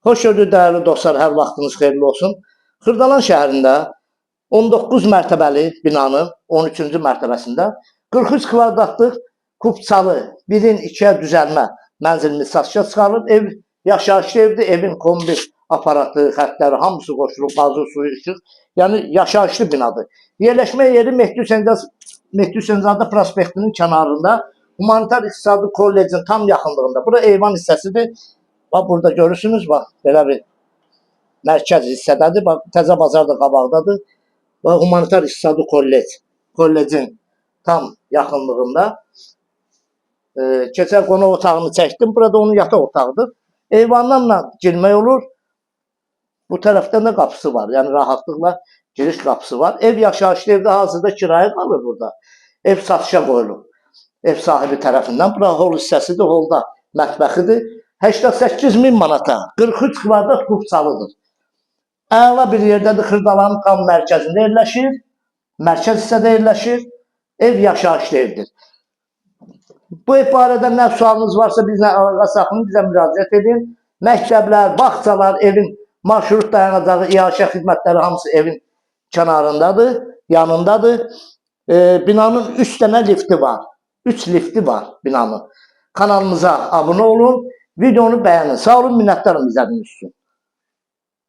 Xoş gördük dəyərli dostlar, hər vaxtınız xeyirli olsun. Xırdalan şəhərində 19 mərtəbəli binanın 13-cü mərtəbəsində 43 kvadratlıq kupçalı 1-in 2-yə düzəlmə mənzilimiz satışa çıxarılıb. Ev yaşayışlı evdir, evin kombi aparatı, xəttləri hamısı qoşulub, qazı, suyu, işıq. Yəni yaşayışlı binadır. Yerləşmə yeri Mehdi Hüseynzadə prospektinin kənarında Humanitar İqtisadi Kollecin tam yaxınlığında. Bura eyvan hissəsidir. Bax burada görürsünüz, bax belə bir mərkəz hissədədir. Bax Təzə bazar da qabaqdadır. Bax Humanitar İqtisadi kollecin tam yaxınlığında. Keçən qonaq otağını çəkdim. Burada onun yataq otağıdır. Eyvandan da girmək olur. Bu tərəfdən də qapısı var. Yəni rahatlıqla giriş qapısı var. Ev yaşayışlı evdə hazırda kirayə qalır burada. Ev satışa qoyulub. Ev sahibi tərəfindən. Bura hol hissəsidir, holda mətbəxidir. 88 min manata 43 kvadrat kupçalıdır. Əla bir yerdədir, Xırdalanın tam mərkəzində yerləşir. Mərkəz hissədə yerləşir. Ev yaşayışlı evdir. Bu ev barədə nə sualınız varsa bizlə əlaqə saxlayın, bizə müraciət edin. Məktəblər, bağçalar, evin marşrut dayanacağı, iaşə xidmətləri hamısı evin kənarındadır, yanındadır. Binanın 3 dənə lifti var. 3 lifti var binanın. Kanalımıza abunə olun, videonu bəyənin. Sağ olun, minnətdarım izlədiyiniz üçün.